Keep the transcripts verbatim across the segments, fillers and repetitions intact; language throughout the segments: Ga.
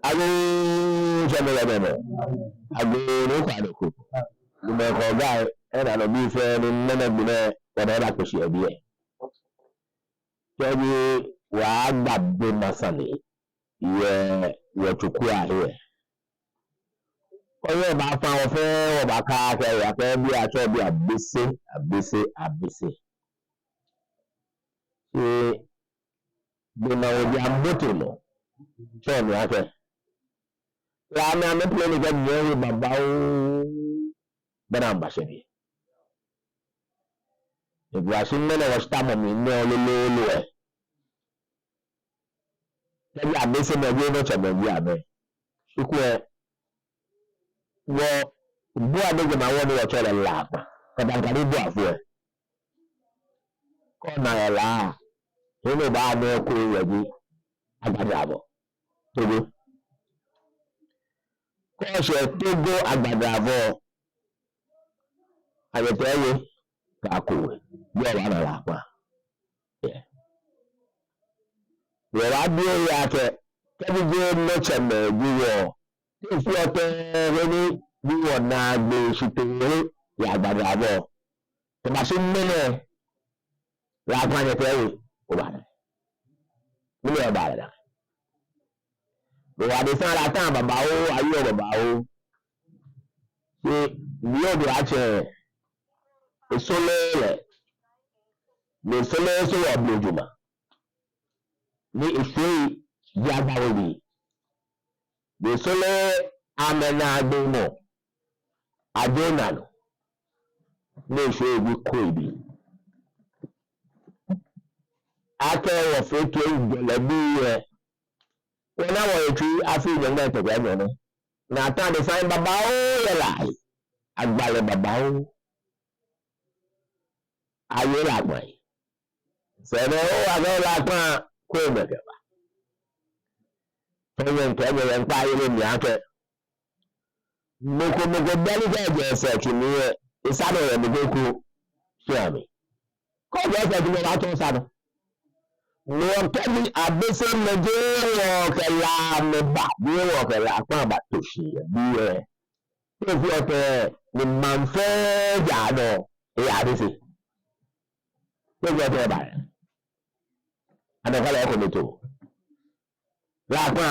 Agoo, tsɛmɛi kɛ nyɛmɛi. Agoo, nɔ ko nɔ ko. Lumɛi kɛ gai, ena nɔ bi fɛɛ ni ŋmɛnɛ gbi nɛɛ, wɔna ena kpɛshi yɛ biɛ. Kɛji wɔgba be ma sane yɛ, yɛ wɔtsu kuu ahe. Kɛ wɔbaafã wɔ fɛɛ wɔbaakɛɛ akɛ, akɛ biɛ atsɛɔ biɛ Abese, Abese, Abese. Shi be ma wɔbi ambote nɔ, tsɔɔ mi akɛ La nɛɛ amɛpleee ni kɛ nyɛ he babaoo, bɛ ni amɛbashɛ biɛ. Ni bua shi ŋmɛnɛ wɔshitɛmɔ mli nɛɛ lolo lɛ. Kɛji Abesemɛi ji nɔtsɛmɛi ji amɛ. Shi kulɛ, wɔbua be jɛmɛ wɔ ni wɔtsɛɔ lɛ Lakpa. Kɛ daa kɛ ni bua fɔ lɛ. Kɛ ona yɛ La, he ni obaana eko yɛ ji Agbadravɔ. Togo. Kɛ oshɛ Togo Agbadravɔ, ayɛ tɛ ye, kɛ ako we, biɛ obaana Lakpa. Yeah. Wɔbaabi ohe akɛ, kɛji jeee nɔtsɛmɛi ji wɔ, te fioo tɛŋŋ he ni ji wɔnaagbee shitee he yɛ Agbadravɔ. Kɛbashi ŋmɛnɛ, Lakpa nyɛ tɛ we, obaana. Mɛni obaana? Bo wa de san la tan babaoo, ayi o babaoo. Shi, biɛ odo atsɛ, esɔle lɛ, ni esɔle so wɔ blojuma. Ni eshwie ji Agbawe bii. Ni esɔle amɛnaagbee mɔ, Ajo Nano. Ni eshwie ji Koi bii. Akɛ wɔfee toi jɔlɛ bii yɛ. Wɔna wɔhe tsui afii nyɔŋma kɛ nyɔŋma. Ni ata de san babaoo yɛ La. Agba lɛ babaoo. Aye Lakpa yi. Sɛɛ nɛɛ o, akɛ Lakpa ko mɛi kɛba. Fɛɛ nyɛ kɛ nyɛ yɛ ŋkpa yele mi akɛ. Mɔ ko mɔ ko bɛ ni kɛ ejɛ sɛɛ tsu mli yɛ, esa ni oyɛ mɔ ko ko shia mli. Kɛ ojɛ sɛɛ tsu mli obaatsɔ esa nɔ. Nɔ kɛ ni Abesemɛi ji wɔ kɛ La amɛba, ji wɔ kɛ Lakpa bato shi yɛ biɛ. Te fioo tɛŋŋ ni maŋ fɛɛ ja nɔ, eya Abese. Te fioo tɛŋŋ ba. Anɔkwale ko ni to. Lakpa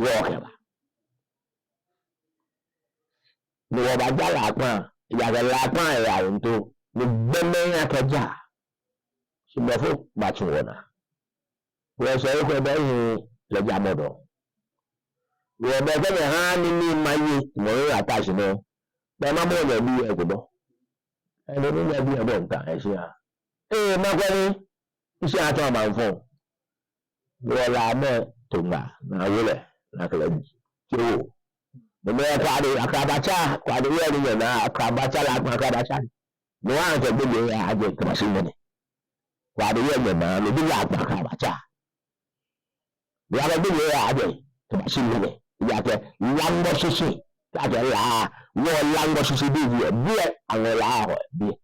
wɔkɛba. Ni wɔbaaja Lakpa, ejaakɛ Lakpa eya nto, ni gbɔmɛi akɛja. Shi blɔfo batsu wɔnaa. Wɔsɛɛ ko bɛ hiɛ lɛ jamɔ dɔŋŋ. Wɔbɛ kɛ nyɛha ni ni maye, mɔ ni ata shi nɔ. Bɛ mamɔ nyɛ biɛ ko dɔŋŋ. Ɛɛ, ni ni nyɛ biɛ dɔŋŋ ta, ɛɛ, shia. Ɛɛ, makwɛ ni, shia atsɔ amaŋfɔ. Wɔ La mɛi to ŋa, ni awo lɛ, ni akɛ lɛ tse wo. Ni mɛi Kwade, Akrabatsa, Kwade yɛ ni nyɛna, Akrabatsa Lakpa Akrabatsa. Ni wɔkɛ gbele ya ajɛ kɛbashi ŋmɛnɛ. Kwade yɛ nyɛna, ni bi Lakpa Akrabatsa. Ni wɔkɛ gbele ya ajɛ kɛbashi ŋmɛnɛ. Ejaakɛ Laŋmɔ shishi, ejaakɛ La, wɔ Laŋmɔ shishi bii yɛ, biɛ, aŋɔ La hɔ, biɛ.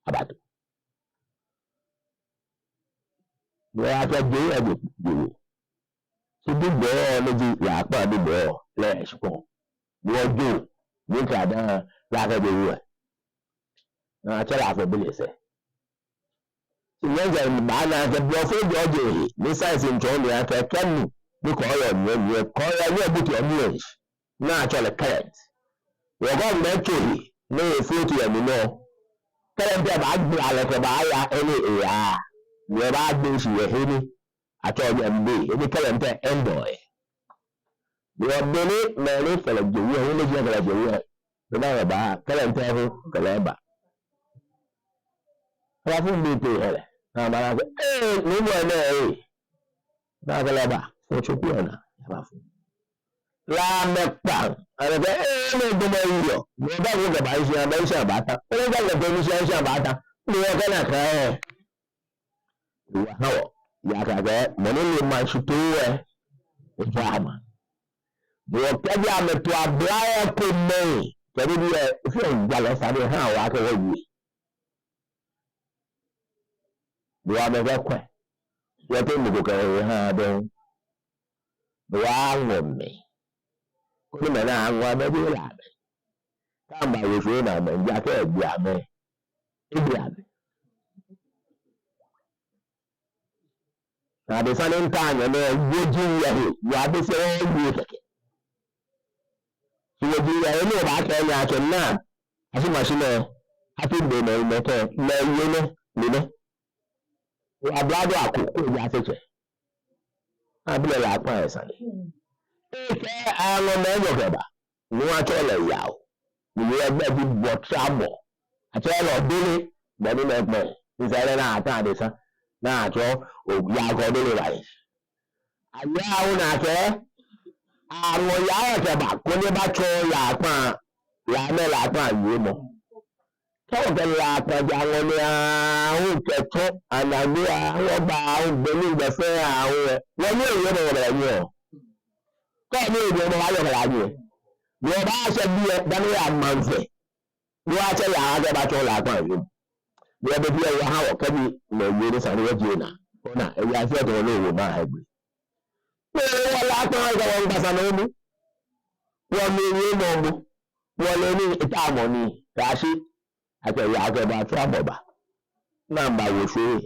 Abato. Ni wɔkɛ gbele ya ajɛ, gbele. Shi Dugbo ni ji Lakpa Dugbo lɛ shikpɔŋ. Ni wɔjo, ni kɛ daa, La kɛ gbele. Ni atsɛ La fɔ bile sɛɛ. Shi nyɛjɛ baana akɛ blɔfo jɔɔjɔ he, ni science ŋtsɔɔ ni akɛ kɛ nu, ni kɔɔyɔɔ nyiɛ nyiɛ, kɔɔyɔɔ nyiɛ butu ɔ nyiɛ. Ni atsɛɔ lɛ current. Wɔkɔ mɛi tso he, ni eflow to yɛ nu nɔ. Current lɛ baagbala lɛ kɛbaaya he ni eyaa. Ni ebaagbe shi yɛ he ni atsɛɔ jɛmɛ be, he ni current lɛ end-ɔ yɛ. Ni wɔbe ni mɛi ni kɛ lɛ je wɛ, he ni ji kɛ lɛ je wɛ. Ni ba ba, current lɛ hu kɛ lɛ ba. Abaafo mɛi tee he lɛ. Ni amɛna akɛ, ee, nuumo nɛɛ, ee. Ni akɛ lɛ ba, fɔ tsoku lɛ naa, abaafo. La mɛi kpaŋ, amɛkɛɛ, ee, mɛɛ gbɔmɔ yi yɔɔ. Mɛi ba ko kɛba shia, ba shia baata. Mɛi ba kɛba shia, shia baata. Mɛi kɛ na ka, ee. Wa hao, ya ka kɛ, mɔ ni le maŋ shitoo lɛ, ejɔ ama. Bo kɛji amɛto abla yɛ ko mɛi, kɛji biɛ, fɛɛ jalɛ sane ha wa kɛ wɔ yi. Bo amɛkɛkwɛ. Yɛ te mɔ ko kɛ ehe ha dɔŋŋ. Wɔŋɔ mɛi. Koni mɛi ni aŋɔ amɛ ji la amɛ. Kɛ amɛba wo shwɛ ni amɛja kɛ ebi amɛ. Ebi amɛ. Ni adesa ni ŋta nyɛ nɛɛ woji yɛ he, wɔbɛ sɛɛ wɔwie kɛkɛ. Shi woji yɛ he ni obaakɛɛ nyɛ akɛ naa, ashi mashi nɛɛ, afi be nɛɛ, mɛi kɛ, mɛi yɛ nɛɛ, mɛi nɛɛ. Wɔbla do ako, ko ja sɛɛ tsɛ. Abilɛ la kpa yɛ sane. Ekɛɛ aŋɔ mɛi enyɔ kɛba. Ni wɔtsɛɔ lɛ Yaw. Ni Yaw gbɛi ji bɔtramɔ. Atsɛɔ lɛ Odele, bɔ ni mɛi kpɛ. Nsɛlɛ naa ata adesa. Naa tsɔ, o Yaw kɛ Odele ba yi. Ayaa ona akɛ, aŋɔ Yaw kɛba, koni ebatsɔɔ la kpa, la mɛi la kpa yɛ mɔ. Kɛ okɛ la kpa ja ŋɔ nɛɛ aahu kɛtsɔ, anagbe aahu, wɔba aahu, gbɛ ni gbɛ fɛɛ aahu lɛ. Wɔnyɛ yɛ nɔ wɔbɛ nyɛ. Kɛ ni yɛ nɔ wɔyɔɔ kɛ la nyɛ. Ni wɔbaashɛ biɛ, dani wɔya maŋsɛɛ. Ni wɔtsɛ la akɛ ebatsɔɔ la kpa yɛ mɔ. Ni wɔbɛ biɛ wɔha wɔ kɛ ni mɛi yɛ nɛɛ sane wɔjie naa. Ona, eya fɛɛ tɔ lɛ wo ma hɛ gbe. Ni wɔ la kpa kɛ wɔŋgba sane mɔ. Wɔmli yɛ mɔ mɔ. Wɔle ni eta mɔ ni. Kɛ ashi. Akɛ Yaw kɛba tramɔ ba. Naa ba wo shwɛ.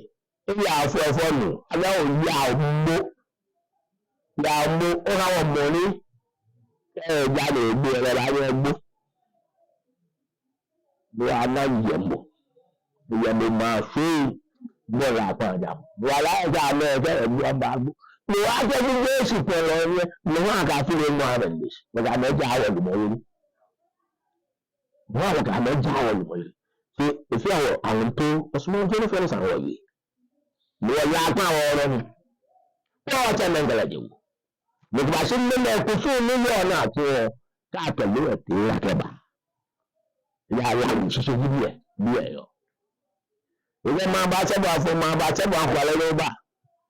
Eya fɔ fɔ nu. Aya o Yaw mɔ. Yaw mɔ. Oha wɔ mɔ ni. Eja ni egbo lɛ ba ni egbo. Ni wɔna yɛ mɔ. Yɛ mɔ ma shwɛ. Bɔ la kpa ja. Ni wɔla ja mɛi kɛ egbo ba gbo. Ni wɔkɛ bi be shi kpɛlɔ ni. Ni wɔkɛ afi lɛ mɔ amɛ ni. Ni kɛ amɛja wɔ lumɔ yeli. Bɔ wɔkɛ amɛja wɔ lumɔ yeli. Shi efee wɔ awunto, osumɔ jɛ ni fɛɛ ni sa wɔ ye. Ni wɔya kpa wɔ lɔ ni. Kɛ wɔtsɛ mɛi kɛlɛ je wo. Ni kɛ ba shi mɛi kusum ni yɔɔ naa tsɔ. Kɛ akɛ lɛ tee akɛba. Ya ya ni shishi ji biɛ, biɛ yɔɔ. Ekɛɛ maba tsɛ bo afɔ, maba tsɛ bo afɔ, kpale lɛ ba.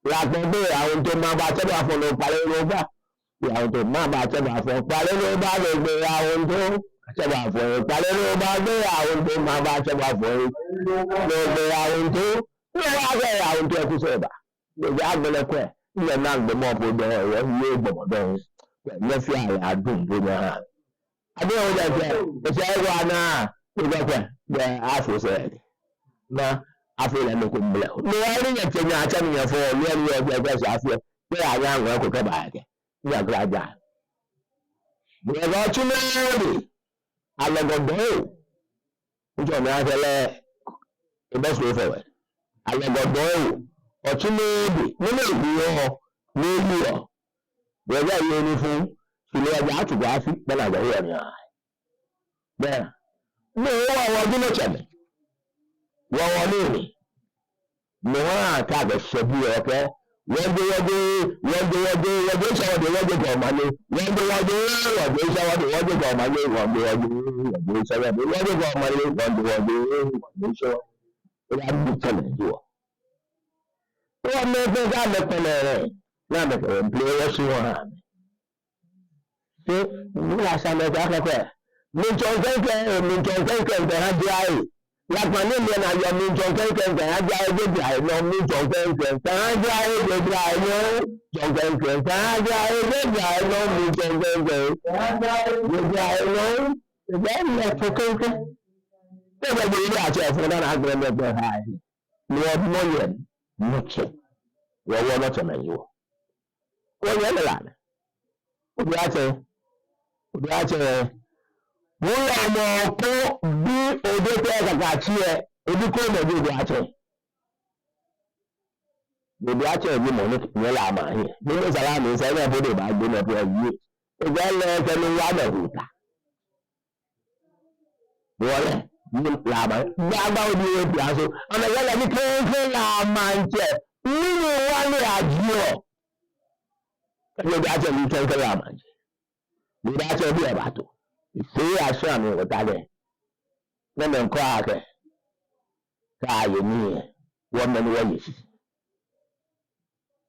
La kpa gbɛ awunto, maba tsɛ bo afɔ, kpale lɛ ba. Awunto, maba tsɛ bo afɔ, kpale lɛ ba, gbɛ awunto. Tsɛ bo afɔ, kpale lɛ ba, gbɛ awunto, maba tsɛ bo afɔ, gbɛ awunto. Ni wɔkɛ awunto kusum ba. Ni ja gbɛ lɛ kwɛ. Ni na gbɔmɔ po dɔŋŋ, yɛ gbɔmɔ dɔŋŋ. Kwɛ, nyɛfea ya dun bo nyɛha. Ade o ja kwɛ, esa e wa na, ni kwɛ kwɛ, bɛ afo sɛɛ. Na, afo lɛ nɔ ko mlɛ. Ni wa ni nyɛtsɛ nyɛtsɛ ni nyɛfɔ, ni ni yɛ bɛ bɛ sa afo. Bɛ aya ŋɔ ko kɛba kɛ. Ni akra ja. Ni wa tsu mɛ ni. Alɔgɔdɔ o. Ŋtsɔ ni akɛ lɛ. Ebɛ so fɔ wɛ. Alɔgɔdɔ o. Otsu mɛ ni. Ni mɛ ku yɔ. Ni yɔ. Bɛ bɛ yɛ ni fu. Shi ni wa ja tsu kwa fi. Bɛ na ja yɔ ni a. Bɛ. Ni wɔ wɔ ji nɔtsɛmɛi. Wɔ wɔ ni ni. Ni wɔkɛ akɛ shɛ biɛ okɛɛ. Wɔje wɔje, wɔje wɔje, wɔje sha wɔje, wɔje kɛ omanye. Wɔje wɔje, wɔje sha wɔje, wɔje kɛ omanye. Wɔje wɔje, wɔje sha wɔje, wɔje kɛ omanye. Wɔje wɔje, wɔje sha wɔje. Eya ni tsɛmɛi ji wɔ. Wɔ mɛi fɛɛ sa mɛi kpɛlɛ rɛ. Na mɛi kɛ wɔ mple wɔ shi wɔ ha mɛi. Te, ni la sa mɛi kɛ akɛ kwɛ. Mitsɔ kɛŋkɛŋ, mitsɔ kɛŋkɛŋ kɛha jai. La kpa ni mɛi na yɔɔ mitsɔ kɛŋkɛŋ kɛha jai, je jai nɔ, mitsɔ kɛŋkɛŋ kɛha jai, je jai nɔ. Tsɔ kɛŋkɛŋ kɛha jai, je jai nɔ, mitsɔ kɛŋkɛŋ. Je jai nɔ, je jai nɔ, tsɔ kɛŋkɛŋ. Te bɛ je ni atsɛ fɔ na na gbɛ mɛ gbɛ ha yi. Ni wɔ mɔ yɛ nɔtsɛ. Wɔ wɔ nɔtsɛmɛi ji wɔ. Wɔnyɛ lɛ la nɛ. Obi atsɛ. Obi atsɛ. Wula mɔ ko bi obi tɛ kaka tsi yɛ. Obi ko mɔ bi obi atsɛ. Obi atsɛ bi mɔ ni nyɛ la ma hiɛ. Ni mɛ sala mi sɛ na bo de ba gbe na bo yi. Obi alɛ kɛ ni wa na huta. Wɔlɛ, ni la ma, gbagba obi wɔ bi aso. Amɛkɛɛ lɛ ni kɛkɛ la maŋtsɛ. Ni ni wa ni ajiɔ. Kɛkɛ bi atsɛ ni kɛkɛ la maŋtsɛ. Ni bi atsɛ bi eba to. Ise aso ami wɔ ta lɛ. Ni mɛ ŋkɔ akɛ. Ka ye ni ye. Wɔ mɛ ni wɔ ye shi.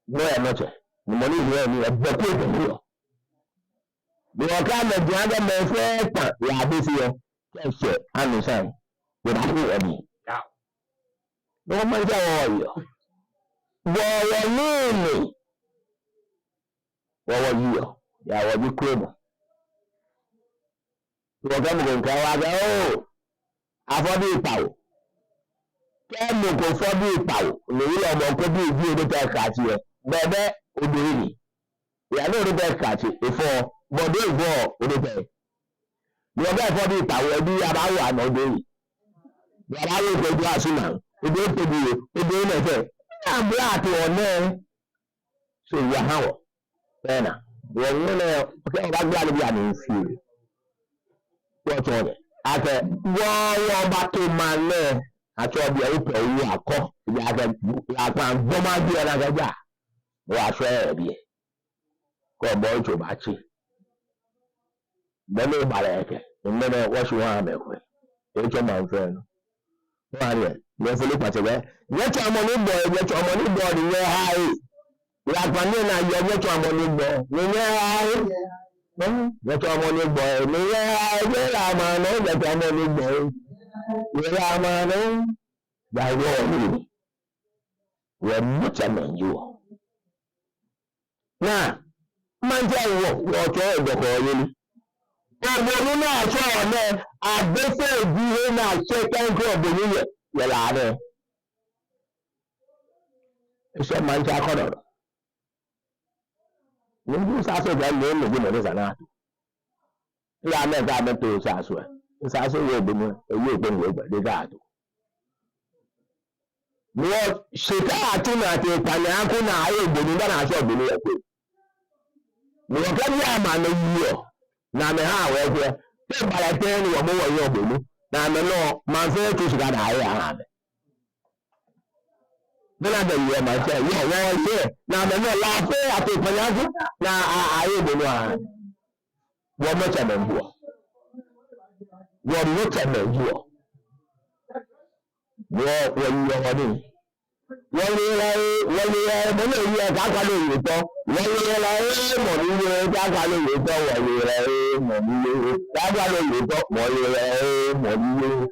Mɔ yɛ nɔtsɛ, ni mɔ ni yɛ ni yɛ bɛ ko bɛ ni yɔ. Ni wɔkɛ amɛ jɛ akɛ mɛi fɛɛ ta yɛ abɛ shi yɛ, kɛ shɛ, anu san, yɛ ba ni yɛ ni. Ni wɔ maŋtsɛ wɔ yɔ. Wɔ, wɔnuuu nii. Wɔ, wɔyiɔ. Ya wɔji kromɔ. Wɔkɛ mɔ ko miikɛɛ wɔ akɛ, oo, afɔ bii kpawo. Kɛ mɔ ko fɔ bii kpawo, ni yɔɔ mɔ ko bii ji odotɛ kɛkɛ atsĩ lɛ, bɛ, bɛ odo he ni. Eya ni odotɛ kɛkɛ atsĩ, efɔ, bɔ do efɔ odotɛ. Ni wɔkɛ fɔ bii kpawo, ebi abaawo anɔ odo he. Ni abaawo ko odo asu naa, odo he bi, odo he nɛkɛ. Abla to nɛ. So, wɔha wɔ. Bɛ naa. Wɔ ŋmɛnɛ, okɛ, obaagbala nibii amli fɛɛ. Wɔtsɔɔ lɛ akɛ, wɔ, wɔbato maŋ nɛɛ, atsɔɔ biɛ, opɛ owu akɔ, biɛ akɛ, lakpa gbɔmɔ biɛ naa kɛja. Wɔshwɛ biɛ. Kɛ obɔ otso baatsĩ. Bɛ ni oba lɛ kɛ, ŋmɛnɛ wɔshi wɔha mɛi komɛi. Etsɔ maŋ fɛɛ nɔ. Wɔha lɛ, nyɛfolo kpatsɛ bɛ. Nyɛtsɔɔmɔ ni bɔ, nyɛtsɔɔmɔ ni bɔ, ni nyɛha he. Lakpa ni naa yɔɔ, nyɛtsɔɔmɔ ni bɔ, ni nyɛha he. Nyɛtsɔɔmɔ ni bɔ, ni nyɛha he, jɛ la maŋ nɔ, nyɛtsɔɔmɔ ni bɔ. Jɛ la maŋ nɔ, ja yɔɔ ni. Wɔnuŋtsɛmɛi ji wɔ. Naa, maŋtsɛ wɔ, wɔtsɔɔ edɔkɔ yeli. Obonu ni atsɔɔ nɛɛ, abɛsɛ ji he ni atsɛ kɛŋkɛ obonu yɛ, yɛ La nɛɛ. Eshɛ maŋtsɛ akɔnɔ. Nuŋtsɔ sasɔ ja lɛ lɛ ji mɔ ni sa naa. Eya mɛi kɛ amɛto sasɔ. Sasɔ yɛ obonu, eyɛ obonu gbɛ, de ka ato. Ni wɔshika atsɔ naa te kpanyɛ akɔ naa aye obonu, dani atsɔ obonu yɛ ko. Ni wɔkɛ bi ama amɛ yɔ, ni amɛha wɔ ko. Te bala tɛŋŋ ni wɔmɔ wɔye obonu, ni amɛnɔ, maŋ fɛɛ tsu shika ni aye aha amɛ. Bɛ naa bɛ yɛ maŋtsɛ, yɛ, wɔye, ni amɛnɔ La fɛɛ ate kpanyɛ akɔ, ni a, a, aye obonu aha. Wɔnuŋtsɛmɛi ji wɔ. Wɔnuŋtsɛmɛi ji wɔ. Wɔ, wɔyiɔ wɔnii. Wɔyiɔ La, wɔyiɔ La, mɔ ni yeɔ, kaakwɛ lɛ oye tɔ. Wɔyiɔ La, mɔ ni yeee, kaakwɛ lɛ oye tɔ. Wɔyiɔ La, mɔ ni yeee, kaakwɛ lɛ oye tɔ. Wɔyiɔ La, mɔ ni yeee.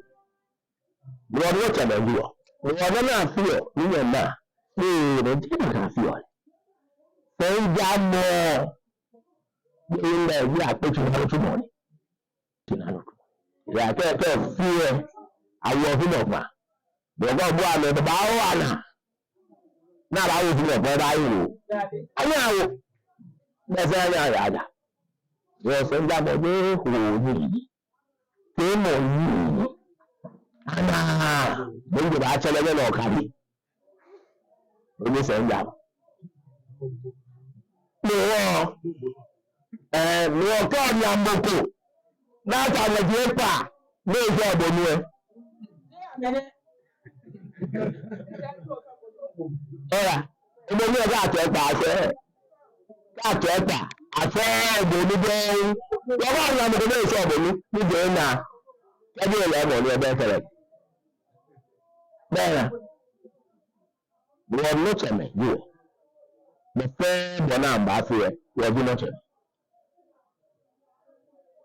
Wɔnuŋtsɛmɛi ji wɔ. Wɔ nɔ ni afeɔ, ni nyɛna. Ee, nɔ ni afeɔ. Sɛɛjamɔ. Yɛ lɛ, yɛ akpɛ tsu naa lɛ otsumɔ ni. Tsu naa lɛ otsumɔ. Yɛ kɛ, kɛ fee, awo fee nɔ kpa. Bɔ ko bɔ amɛ, bɔ baawo ana. Ni abaawo fee nɔ kpa, baawo. Anyɛ awo. Bɛ sɛɛ anyɛ awo aja. Yɛ sɛɛjamɔ, bɛ ho ni. Te mɔ yi. Ana. Bɛ ni baatsɛ lɛ nɔ kabi. Onye sɛɛjamɔ. Ni wɔ, ɛɛ, ni wɔkɛ onyamɔ ko. Naa ta mɛ je pa. Ni ejɛ obonu ɛ. Oya. Obonu ɛ kɛ atsɔ kpa atsɔ. Kɛ atsɔ kpa. Atsɔ obonu bɛ. Wɔkɛ onyamɔ ko ni ejɛ obonu. Ni je naa. Kɛ bi lɛ mɔ ni ebɛ kɛlɛ. Bɛ naa. Wɔnuŋtsɛmɛi ji wɔ. Bɛ fɛɛ bɔ ni abaafee, wɔji nuŋtsɛmɛi.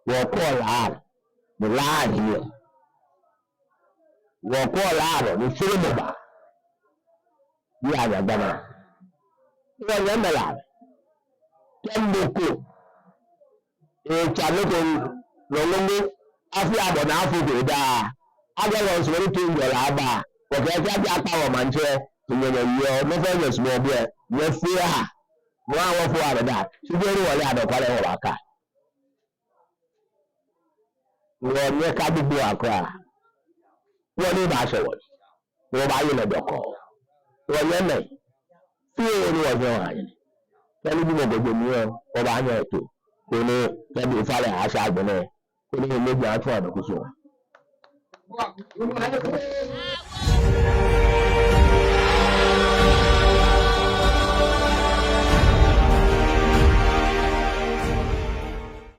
Wɔkɔɔ La, ni La hiɔ. Wɔkɔɔ La, ni shweremɔ ba. Yɛ anyɛ gbɛnaa. Wɔnyɛmimɛi La. Kɛ mɔ ko etsa nɔ ko nɔ nɔ ko, afii abɔ ni afo ko daa. Akɛ wɔsumɔ ni toiŋjɔlɛ aba. Wɔkɛɛ kɛ akpa wɔ maŋtsɛ, nyɛ nyɛyeɔ, nɔ fɛɛ nyɛsumɔɔ biɛ, nyɛfea. Wɔ wɔfo abɛ daa. Shi be ni wɔle anɔkwale wɔbaaka. Wɔnyɛka gbogbo akra. Wɔ ni baashɛ wɔ. Wɔbaaye lɛ dɔkɔ. Wɔnyɛmimɛi. Fɛɛ ni wɔfee wɔha nyɛ. Kɛ ni bi mɔ ko jɛ mli ɛ, wɔbaanyɛ ato. Koni kɛ be fa lɛ ashɛ agbɛnɛ. Koni nyɛmɛi atswa nɔ kusum.